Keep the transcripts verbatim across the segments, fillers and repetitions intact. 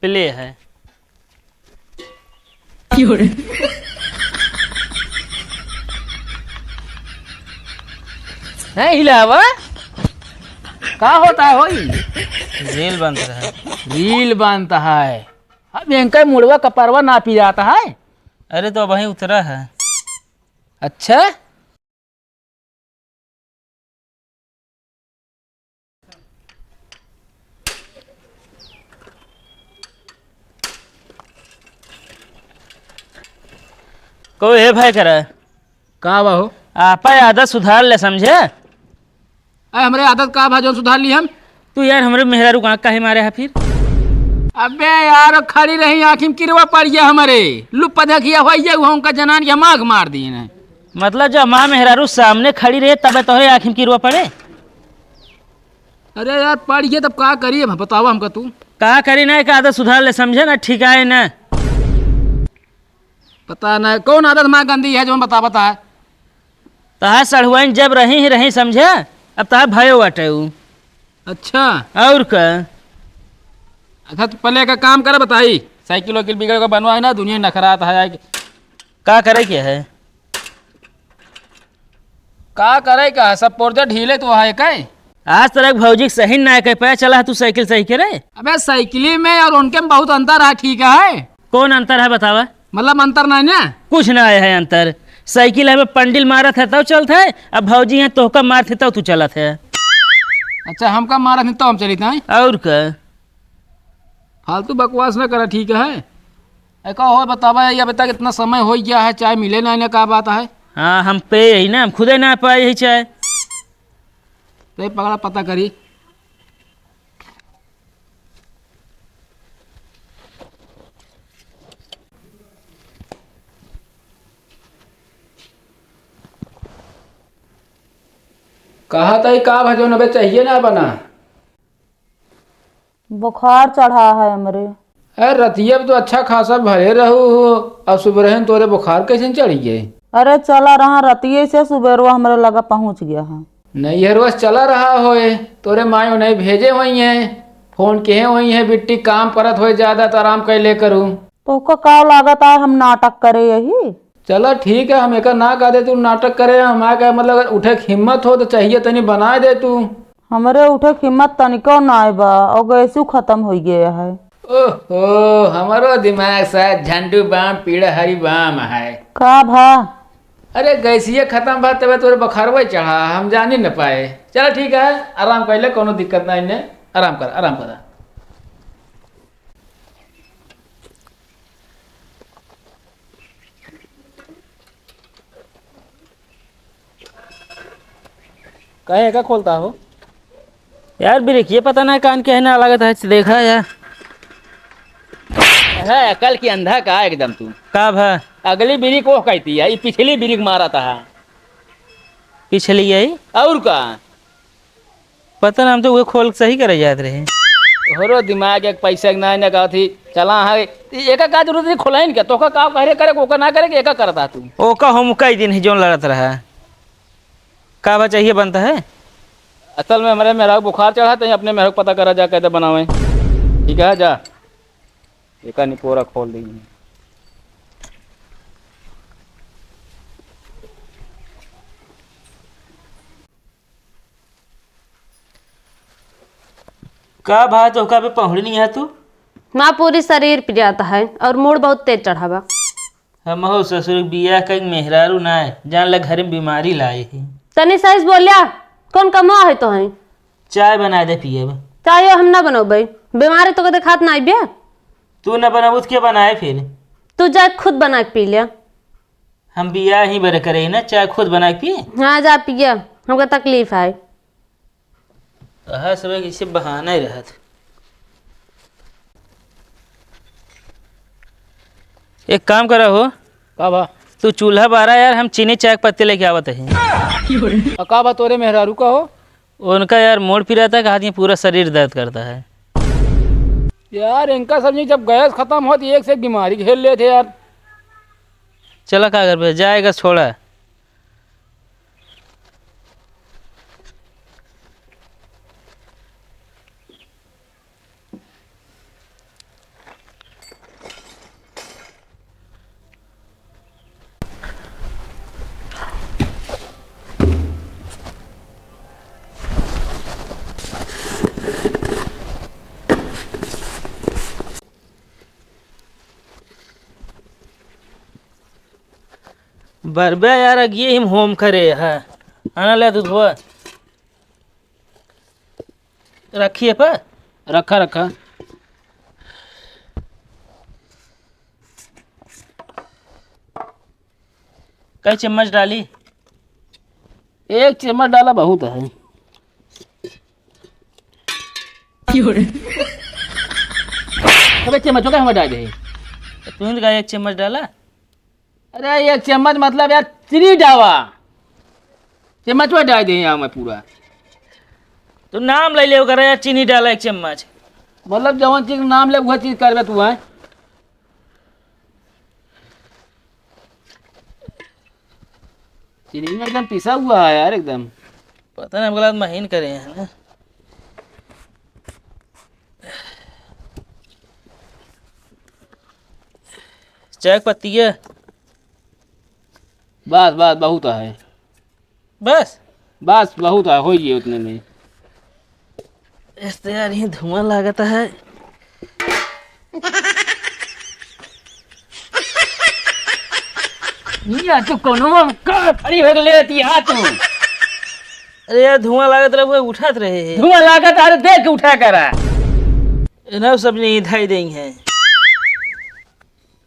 प्ले है। नहीं हिलावा, का होता है होई? रील बनता है। रील बनता है। अब इनका मुड़वा कपरवा नापी जाता है। अरे तो वहीं उतरा है। अच्छा। को हे भाई करा। का बा हो? आपा आदत सुधार ले, समझे? अरे, हमरे आदत का बा, जौन सुधार ली हम? तू यार, हमरे मेहरारू का काहे मारे है फिर? अबे यार, खड़ी रही, आँखी में किरवा पड़ गया हमरे। लुप्पा देखिया होई जाए, उनका जनान के हम आँख मार दिए ना। मतलब, जब माँ मेहरारू सामने खड़ी रहे, तबे तोहरे आँखी में किरवा पड़े? अरे यार, पड़ गया, तब का करी, अब बतावा हमका तू। का करी ना, एक आदत सुधार ले, समझे ना, ठीक है ना? पता ना, कौन आदत माँ गंदी है, जौन बता, बता। तहार सढ़ुआइन जब रही ही रही, समझे? अब तहार भयो बाटे उ। अच्छा। और का? अच्छा, तो पहले का काम करे, बताई। साइकिल वाइकिल बिगड़ के बनवा है ना, दुनिया नखरात है। का करे के है? का करे का है? सब पुर्जा ढीले तो है कई। आज तक भौजी के सही ना कह पाया, चला तू साइकिल सही करे। अबे, साइकिली में और उनके में बहुत अंतर है, ठीक है? कौन अंतर है, बतावा? मतलब, अंतर नहीं ना? कुछ ना है अंतर। साइकिल है, पंडिल मारत है, तब चलत है, अब भौजी है, तोहका मारत है, तब तू चलत है। अच्छा, हमका मारत है, तब हम चलित है? और का? फालतू बकवास ना करा, ठीक है? ए, का हो, बतावा, ये अभी तक इतना समय हो गया है, चाय मिले ना, ना, का बात है? हाँ, हम पे यही ना, हम खुदे ना पाए यही चाय। तो ये पकड़ा, पता करी। कहा था, का भजो नबे चाहिए ना बना? बुखार चढ़ा है हमरे। अरे रतिया में तो अच्छा खासा भले रहू हो, अब सुबह तोरे बुखार कैसे चढ़ गए? अरे चला रहा रतिये से, सुबेरवा हमरे लगा पहुँच गया है। नैहरवा से चला रहा होए, तोरे मायो नहीं भेजे हुई हैं, फोन किहे हुई हैं, बिट्टी काम परत होए ज्यादा तो आराम कर ले करू। तोहका का लागत आए हम नाटक करे यही? चला ठीक है, हम एका ना कह दे तू नाटक करे, हम आ कहे मतलब अगर उठे के हिम्मत हो तो चाहिए तनी बनाए दे तू। हमरे उठे के हिम्मत तनिको नाय बा, और गैसू खत्म होइ गया है। ओहो, हमरो दिमाग शायद झंडू बाम पीड़ा हरी बाम है। का भा? अरे गैसिया खत्म बा तबे तोरे बुखारवा चढ़ा, हम जानी न पाए। चला ठीक है, आराम कर ले, कोनो दिक्कत ना इन्हें, आराम कर, आराम कर। काहे का खोलता हो? यार ब्रेक ये पता ना कान के है ना लागत है, देखा यार। है अकल की अंधा का एकदम तू। का भा? अगली ब्रेक ओह कहती है, ये पिछली ब्रेक मारा था। पिछली यही? और का? पता ना, हम तो वो खोल के सही करे जात रहे। तोहरो दिमाग एक पैसा के ना, ना कहत ही, चला है। एका का जरूरत है खोलाइन के? तोका का कहरे करे, ओका ना करे, एका करता तू। ओका हम कई दिन ही जोन लड़त रहा। का बा चाहिए बनता है? असल में हमरे मेहरारू बुखार चढ़ा, तहीं अपने मेहरारू के पता करा जा, कैसे बनावे। ठीक है, जा। एका निपोरा खोल दी। का भा, तोहका पे पहुड़ी नहीं है तू? माँ, पूरी शरीर पिरात है और मूड़ बहुत तेज चढ़ा बा। हमहू ससुर बियाह कई मेहरारू ना है, जान ला घर में बीमारी लाए है। तनी सही से बोल्या, कौन कमवा है तो है? चाय बना दे पियब। चाय हम ना बनौबै, बीमारी तो के देखात ना बिया। तू ना बनाबू तो के बनाए फिर? तू जा खुद बना के पी ले। हम बियाह ही बरे करे ना, चाय खुद बना के पिए। हाँ, जा पिया, हमका तकलीफ है। अहा, सब एक इसे बहाना ही रहत। एक काम करा हो। का बा? तू चूल्हा बारा यार, हम चीनी चाय के पत्ती लेके आवत ही। आ, का बा तोरे मेहरारू का हो? उनका यार मूड़ पिराता है, कहा कि पूरा शरीर दर्द करता है। यार इनका सब जब गैस खत्म होत, एक से एक बीमारी घेर लेत है यार। चला का करबे, जाएगा छोड़ा। बरबे यार, अगिए हिम होम करे है। आना ले दूधवा। रखिए पर। रखा, रखा। कई चम्मच डाली? एक चम्मच डाला बहुत है। क्यों रे? अबे चम्मच का हमें डाल दे। तू ही तो कहा एक चम्मच डाला। अरे एक चम्मच मतलब यार चीनी डावा। चम्मच में डाल दे यहाँ मैं पूरा। तू नाम ले ले ओकर यार, चीनी डाला एक चम्मच। मतलब जवन चीज नाम ले वह चीज करबे तू है। चीनी एकदम पिसा हुआ है यार एकदम। पता नहीं, हमको लगा महीन करे हैं ना। चाय के पत्ती है। बस, बस, बहुत है। बस? बस, बहुत है, हो ये उतने में। इस तो यार, ये धुआं लागत है। ये तू कोनो का खड़ी हो लेती है तू? अरे यार, धुआं लागत रहे, वो उठात रहे। धुआं लागत, अरे देख के उठा करा। इन्हें सब नहीं धाई देंगे।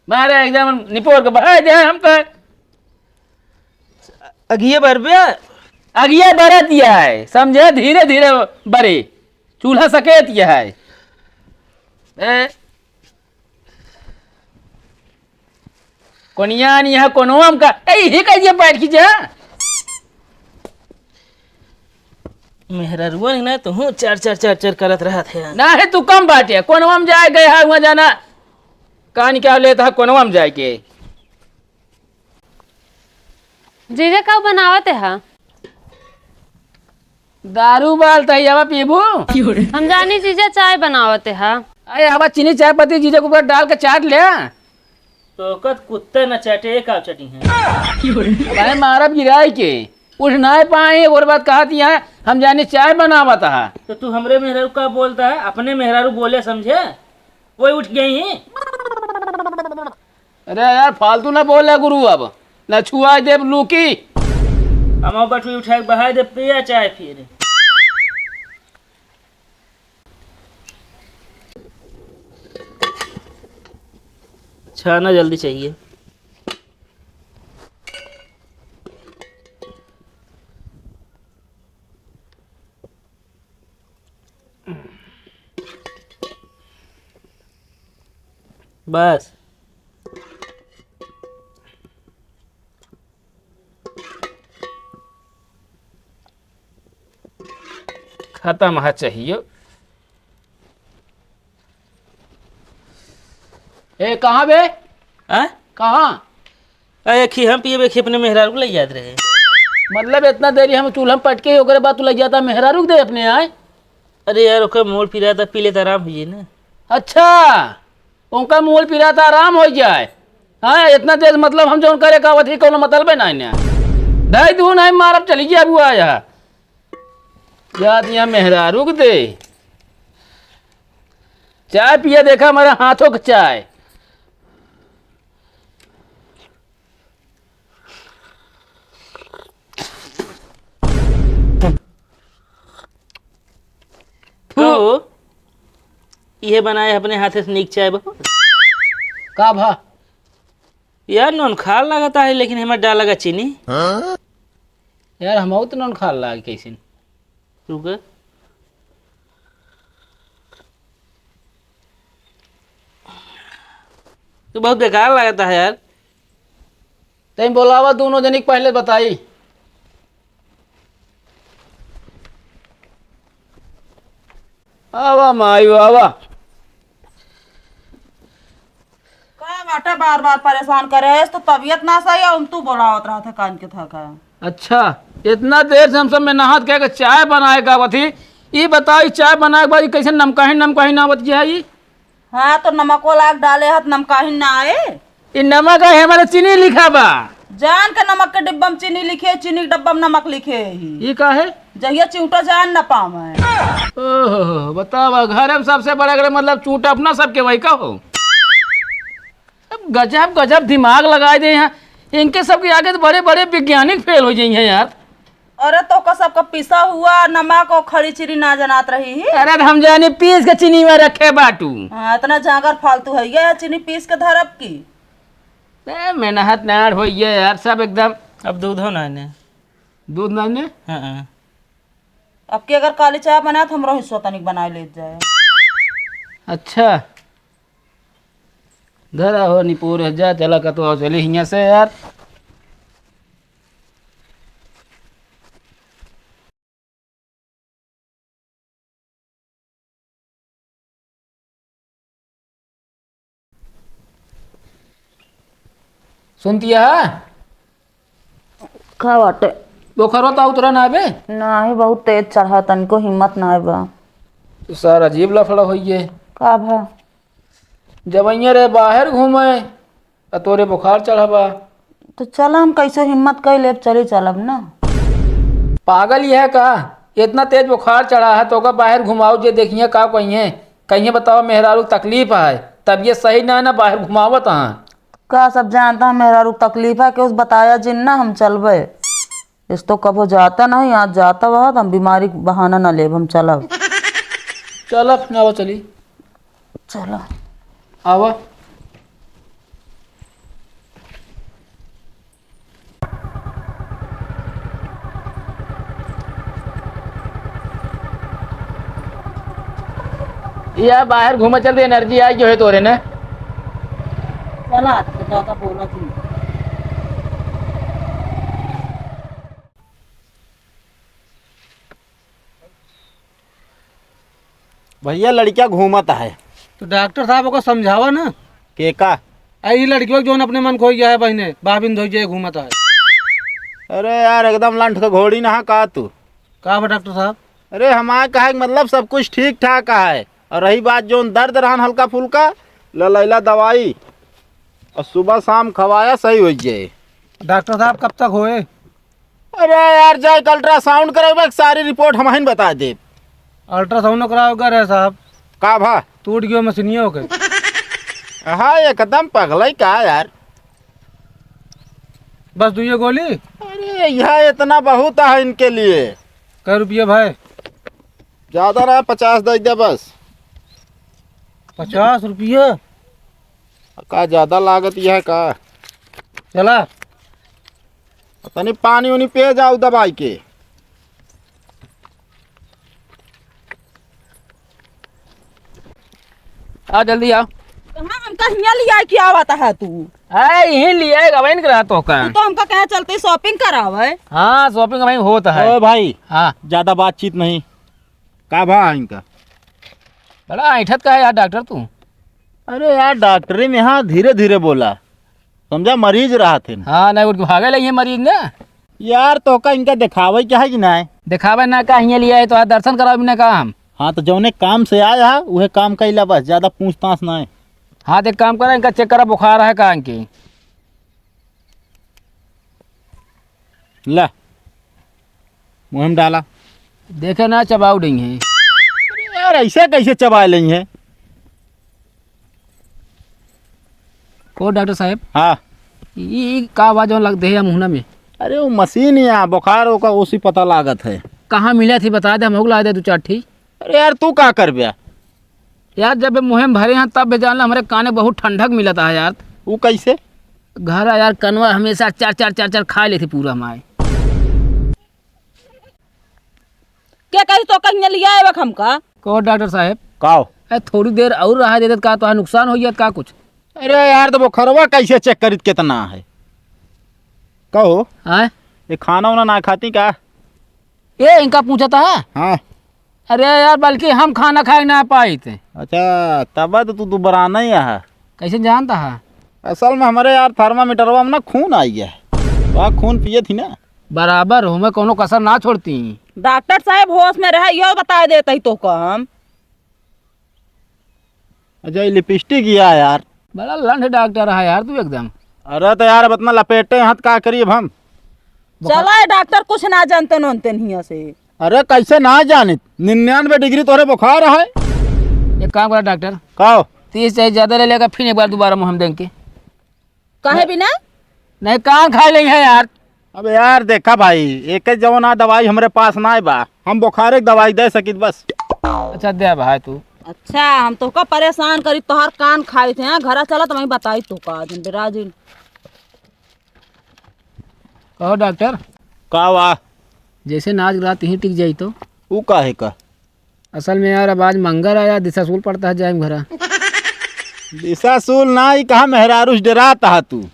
मारे एकदम निपोर के बहाय दे हम तो। अगिए बरबे? अगिए बरत यह है, समझे? धीरे धीरे बरे, चूल्हा सकेत यह है। ए, कोनिया नहीं है, कोनोम का, ए, ही कहिए बैठ की जा। मेहरारुआ नहीं ना, तू चार चार चार चार करत रहत है। ना है, तू कम बाटे, कोनोम जाए गए है, वहाँ जाना। कान क्या लेता है, कोनोम जाए के। जीजा, का बनावत है? दारू बाल तहियावा पीबू? हम जानी जीजा चाय बनावत है। अरे आवा चीनी चाय पत्ती जीजा के ऊपर डाल के चाट ले। तो कत कुत्ता न चाटे, का चटी है? भाई मारब गिराई के। उठ ना पाए, और बात कहत यहाँ, हम जानी चाय बनावत है। तो तू हमरे मेहरारू का बोलता है, अपने मेहरारू बोले समझे, वही उठ गई ही। अरे यार, फालतू ना बोले गुरु, अब ना छुआ देब लूकी। हम बटुई उठा के बहा दे, पिया चाय फिर। छाना जल्दी चाहिए। बस। खत्म है चाहिए। ए, कहाँ बे? आ? कहाँ? आ, एक ही हम पिए, एक ही अपने मेहरारू को ले जात रहे। मतलब इतना देरी हम चूल्हा में पटके ही, ओकरे बाद तू ले जाता मेहरारू के दे अपने आए? अरे यार, ओकर मूड़ पिराता, पी लेता, आराम हो जाए ना। अच्छा, उनका मूड़ पिराता, आराम हो जाए। हाँ, इतना देर मतलब हम जौन करे का वथी कोनो मतलब है ना इन्हें। धाई दू नहीं मारब, चली गया बुआ यहाँ। जात यहाँ मेहरारू के दे। चाय पिया, देखा हमारे हाथों की चाय। तो इहे बनाए अपने हाथे से नीक चाय बहुत। का भा? यार, नोनखार लागत है, लेकिन हमें डाल लगा चीनी। यार, हम तो नोनखार लाग कैसे? रुक। तू बहुत बेकार लागत है यार। तैं बोलावा दोनों जनी के पहले बताई। आवा माई, आवा। का बाटे बार बार परेशान करे है, तो तबीयत ना सही है, तू बोलावत रहा था कान के था का। अच्छा, इतना देर से हम सब में नहात कह के चाय बनाए का बथी, ई बताओ, ई चाय बनाए के बाद ई कैसे नमकाही नमकाही ना बच गया ई? हाँ, तो नमको लाग डाले हत, नमकाही ना आए। ई नमक है, हमारे चीनी लिखा बा। जान के नमक के डिब्बा में चीनी लिखे, चीनी के डब्बा में नमक लिखे ही। ई का है? जहिया चिउटा जान न पावे। ओहो, बतावा, घर में सबसे बड़ा, अगर मतलब चूटा अपना सबके वही का हो। अब गजब, गजब दिमाग लगाए दे यहाँ। इनके सबके आगे तो बड़े बड़े वैज्ञानिक फेल हो जाइहैं यार। अरे तो का सबका पिसा हुआ नमक और खड़ी चीनी ना जनात रही ही? अरे तो हम जानी पीस के चीनी में रखे बाटू। हाँ, इतना जांगर फालतू है ये चीनी पीस के धरब की? ए, मेहनत नाड़ होइए यार, सब एकदम। अब दूध हो ना इन्हें? दूध ना इन्हें? हाँ, हाँ। अब की अगर काली चाय बनाए तो हमरो हिस्सा तनिक बनाए ले जाए। अच्छा, धरा हो निपोर जा, चला कतो आओ, चली हियाँ से यार। सुनतिया? का बाटे? बोखरो तो उतरा ना बे? नाही, बहुत तेज चढ़ा, तनिको हिम्मत नाही बा। तो सारा अजीब लफड़ा होइए। का भा? जब अइया रे बाहर घूमे, आ तोरे बुखार चढ़ा बा। तो चला, हम कैसो हिम्मत कइ लेब, चली चलब ना। पागल यह का? इतना तेज बुखार चढ़ा है, तोका बाहर घुमाओ जे देखिए का कहिए। कहिए बताओ मेहरारू तकलीफ है, तबीयत सही ना है ना बाहर घुमावत हाँ। का सब जानता है मेहरारू तकलीफ है कि उस बताया जिन ना हम चलबे। इस तो कबो जाता नहीं, आज जाता वह, हम बीमारी बहाना ना लेब, हम चलब। चलब ना वो चली। चलो। आवा। या बाहर घूमा चलते, एनर्जी आई जो है तोरे ने। चला, तो ज्यादा बोला तू। भैया, लड़किया घूमत है। तो डॉक्टर साहब, ओका समझावा ना। के का? आ, ई लड़कियों के जौन अपने मन खोई गया है बहिने, बाबिन धोई जे घूमत है। अरे यार, एकदम लंठ के घोड़ी ना का तू। का बा डॉक्टर साहब? अरे, हमारे कहे के मतलब सब कुछ ठीक ठाक है, और रही बात जौन दर्द रहन हल्का फुल्का, ललैला दवाई, और सुबह शाम खवाया, सही हो जाए। डॉक्टर साहब, कब तक होए? अरे यार, जाए के अल्ट्रासाउंड करवावे, सारी रिपोर्ट हमहिन बता देब। अल्ट्रासाउंड कराओगे रे साहब? का भा? टूट गयो मशीनिया ओके। हाँ, एकदम पगलाई का यार। बस दुइये गोली? अरे, यह इतना बहुत है इनके लिए। कै रुपया भाई? ज्यादा ना, पचास दे दे बस। पचास रुपया? का ज्यादा लागत यह का? चला। तनी पानी उनी पिए जाओ दवाई के। आ, जल्दी आओ। कहाँ हमका हियाँ लिया के आवत है तू? अरे, यहीं लिया, गवाइन करा तो का? तू तो हमका कहे चलते shopping करावे। हाँ, shopping वहीं होता है। ओ भाई, हाँ। ज्यादा बातचीत नहीं। का भा इनका? बड़ा ऐंठत का है यार डॉक्टर तू। अरे यार, डॉक्टरी में हाँ धीरे धीरे बोला, समझा, मरीज रहत है। हाँ, नहीं उठ के भागे लगी है मरीज ना। यार, तो का इनका दिखावे क्या है कि नहीं? दिखावे ना का, हियाँ लिया है तो आज दर्शन करावे ना का हम। हाँ, तो जौने काम से आया है, उहे काम कैला बस, ज्यादा पूछताछ नहीं। हाँ, तो एक काम करा, इनका चेक करा, बुखार है का इनके? ला, मुँह में डाला। देखे ना, चबाऊ डई है। अरे यार, ऐसे कैसे चबा लें है? को डॉक्टर साहब? हाँ। ई, ई का बा जौन लग देहे मुहना में? अरे, वो मशीन या बुखार ओका, उसी पता लागत है। कहाँ मिला थी, बता दे, हम लोग ला दे दो चार ठी। अरे यार, तू का करबे? यार, जब मुँह में भरे हैं, तब भी जान ला, हमरे काने बहुत ठंडक मिलत है यार। ऊ कैसे? घर आ यार, कनवा हमेशा चार, चार, चार, चार खा लेते पूरा हमारे। क्या कही तो कहीं लिया है हमका? को डॉक्टर साहब? काओ? ए, थोड़ी देर और रहा देते का, तो नुकसान हो गया का कुछ? अरे यार, तो बुखरवा कैसे चेक करित कितना है? कहो, आय? ये खाना उना ना खाती का? ए, इनका पूछा था? हाँ। अरे यार, बल्कि हम खाना खाए ना पाइत। अच्छा, तब तो तू दुबराना ही है। कैसे जानता है? असल में हमारे यार थर्मामीटरवा में ना खून आई है। वह खून पिए थी ना। बराबर हो, मैं कोनो कसर ना छोड़ती। डॉक्टर साहब होश में रहे, यो बता देते ही तो कम। अच्छा, ये लिपस्टिक ही है यार। बड़ा लंड डॉक्टर है यार तू एकदम। अरे तो यार, अब इतना लपेटे हाथ का करी अब हम? चला, ये डॉक्टर कुछ ना जानते नोनते हियाँ से। अरे कैसे ना जानित? निन्यानवे डिग्री तोरे बुखार है। एक काम करा डॉक्टर, काओ? तीस चाहे ज्यादा ले लेगा, फिर एक बार दोबारा मुँह हम देंगे। काहे बिना? नहीं, कहाँ खाइ लेइहैं यार? अब यार देखा भाई, एक जवन आ दवाई हमरे पास नाहीं बा, हम बुखारे के दवाई दे सकित बस। अच्छा दे भाई तू। अच्छा, हम तोहका परेशान करी, तोहार कान खाइत हैं, घरा चला त वहीं बताई तोहका, आज हम बिराजिन। कहो डॉक्टर। का वा? जैसे नाच रात ही टिक जाई तो। ऊ काहे का? असल में यार, अब आज मंगर आया, दिशाशूल पड़ता है, जाए घरा। दिशाशूल ना, ई कहाँ मेहरारू से डरात हा तू?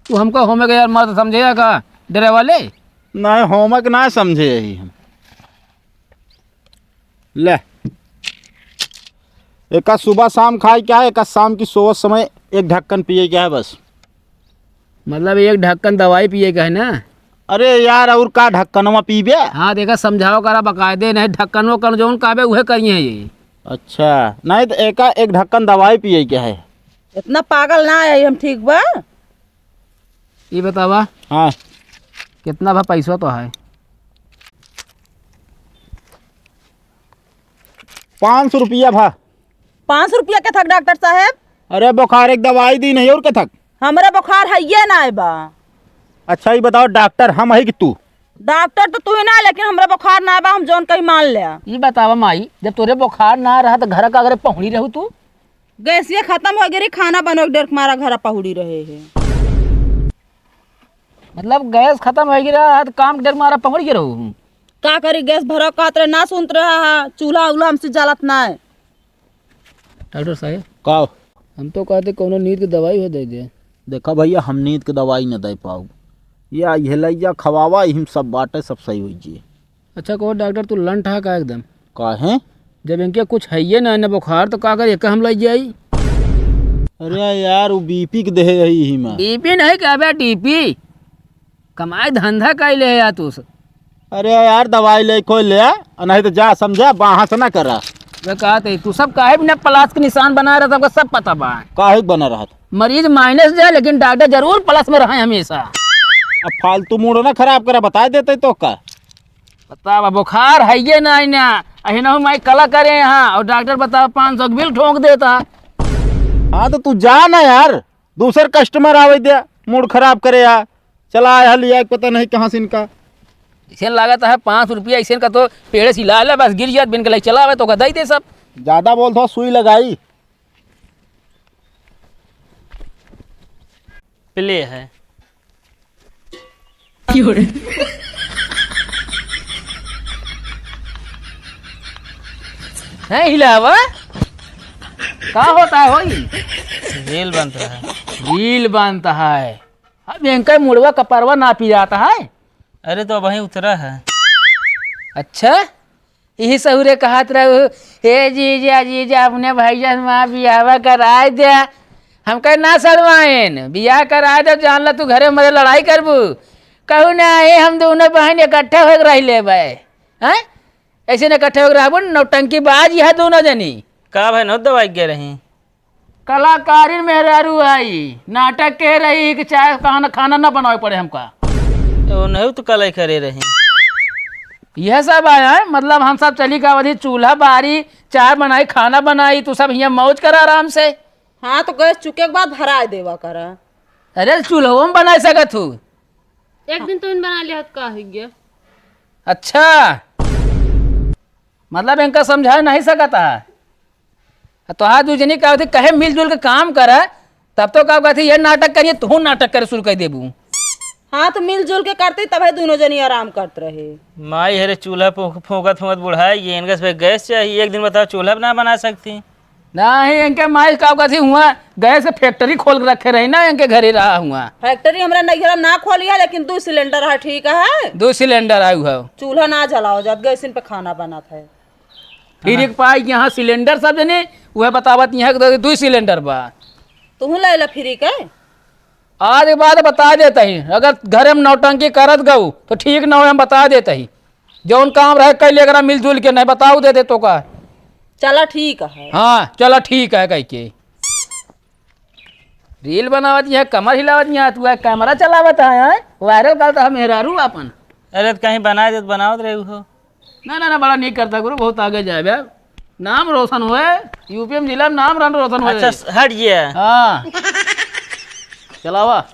तू हमका होमे के यार मर्द समझे या का, डरे वाले? नहीं, होमे के ना समझे यही हम। ले, एका सुबह शाम खाए क्या है, एका शाम की सोवत समय एक ढक्कन पिए क्या है बस। मतलब एक ढक्कन दवाई पिए का है ना? अरे यार, और का ढक्कनवा पीबे? हाँ, देखा, समझाओ करा बकायदे, नहीं ढक्कन वक्कन जौन कहबे उहे करिए ये। अच्छा, नहीं तो एका एक ढक्कन दवाई पिए के है। इतना पागल ना है हम, ठीक बा? ये बतावा। हाँ। कितना भा पैसा तो है? पाँच सौ रुपया भा। पाँच सौ रुपया के थक डॉक्टर साहेब? अरे बुखार एक दवाई दी नहीं और के थक? हमरे बुखार है ये ना बा। अच्छा ये बताओ डॉक्टर हम है कि तू? डॉक्टर तो तू ही ना, लेकिन हमरे बुखार ना बा, हम जौन कही मान ले। ये बतावा माई, जब तोरे बुखार ना रहा तो घर का अगर पहुड़ी रहू तू? गैसिया खत्म हो गई रही, खाना बनवे के डर के मारा घर पहुड़ी रहे है। मतलब गैस खत्म हो गई रहा तो काम के डर मारा पहुड़ी गए रहू? का करी, गैस भरा कहत रहे, ना सुनत रहा है, चूल्हा उल्हा हमसे जलत ना है। डॉक्टर साहब। का? हम तो कहते कौनो नींद के दवाई हो दे दे। देखा भैया, हम नींद के दवाई न दे पाऊ। या ये लैया खवावा, इहिम सब बाटे, सब सही हो जिए। अच्छा कहो डॉक्टर, तू लंठ हा का एकदम? काहे? जब इनके कुछ हइये ना, ना बुखार, तो का करे, एका हम लइ जाई? अरे यार, वो बीपी के देहे यही ही में। बीपी नहीं कहबे, डीपी। कमाई धंधा कइले है यार तू सब। अरे यार, दवाई ले कोई ले आ, नहीं तो जा समझा, बाहर से ना करा। वे कहत है, तू सब काहे बिना प्लस के निशान बना रहा, सबका सब पता बा। काहे के बना रहा था? मरीज माइनस जाए, लेकिन डॉक्टर जरूर प्लस में रहे हमेशा। अब फालतू मूड ना खराब करा, बता देते तो का। बतावा, बुखार है ये ना, ना। अही ना माई कला करे यहाँ, और डॉक्टर बतावा पाँच सौ के बिल ठोंक देता। हाँ, तो तू जा ना यार, दूसर कस्टमर आवे दे, मूड खराब करे यार। चला आया लिया, पता नहीं कहाँ से इनका। इसे लागत है पाँच सौ रुपया, इसे इनका तो पेड़े से हिला ले, बस गिर जात, बिन के लाई चला आवे तो का दई दे सब। ज्यादा बोल दो, सुई लगाई। प्ले है। हैं हिलावा? का होता है होई? रील बनता है। रील बनता है। अब इनका मुड़वा कपरवा नापी जाता है। अरे तो वहीं उतरा है। अच्छा? यही सहुरे कहत रहू, "हे जीजा, जीजा, अपने भैया से वहाँ बियाहवा कराए दे।" हम कहे, "ना सड़वाइन, बियाह कराए दे, जान ला तू घरे मरे लड़ाई करबू।" कहू, "ना, हे हम दोनों बहन इकट्ठा होके रह लेबे।" हैं? ऐसे न इकट्ठे होके रहबू, नौटंकी बाज यह दोनों जनी। का भाई, नौ दवाई के रही? कलाकारिन मेहरारू आई, नाटक के रही कि चाय खाना, खाना ना बनावे पड़े हमका। तो नहीं तो कलाई करे रही। यह सब आया है, मतलब हम सब चली का अवधि चूल्हा बारी, चाय बनाई, खाना बनाई, तू सब हियाँ मौज कर आराम से। हाँ, तो गैस चुके के बाद भराए देवा करा। अरे चूल्हो में बनाए सकत हूँ। एक दिन तो इन बना लिया तो का हो गया? अच्छा, मतलब इनका समझा नहीं सकत है। तोहार दू जनी का होती कहे मिलजुल के काम करे, तब तो का कहती ये नाटक करिए, तू नाटक करे शुरू कर देबू। हाँ, तो मिलजुल के करती तबे दोनों जनी आराम करत रहे। माई हरे चूल्हा फूंक-, फूंकत फूंकत बुढ़ाई गई, इनका से गैस चाहिए। एक दिन बताओ चूल्हा भी ना बना सकती। नहीं, इनके माई का कहती हुआ गैस फैक्ट्री खोल के रखे रही ना, इनके घरे रहा हुआ। फैक्ट्री हमरा नैहरा ना खोली है, लेकिन दो सिलेंडर है, ठीक है। दो सिलेंडर आयु है। चूल्हा ना जलाओ जात, गैस इन पे खाना बनत है। फिर हाँ। एक पाई कि यहाँ सिलेंडर सब जने, वह बतावत यहाँ के दो सिलेंडर बा। तू ले ला फ्री के। आज के बाद बता देत ही, अगर घरे में नौटंकी करत गऊ, तो ठीक ना हो, हम बता देत ही। जौन काम रहे, कई लेकरा मिलजुल के नहीं बताऊ देते तो का। चला ठीक है। हाँ, चला ठीक है, कह के। रील बनावत यहाँ, कमर हिलावत यहाँ, तू कैमरा चलावत है, हैं? वायरल करता है मेहरारू अपन। अरे, तो कहीं बनाए दे, तो बनावत रहे हो। ना, ना, ना, बड़ा नीक करता गुरु, बहुत आगे जाए बे। नाम रोशन होए, यूपी में जिला में नाम रन रोशन होए। अच्छा, हट गया। हाँ। चलावा।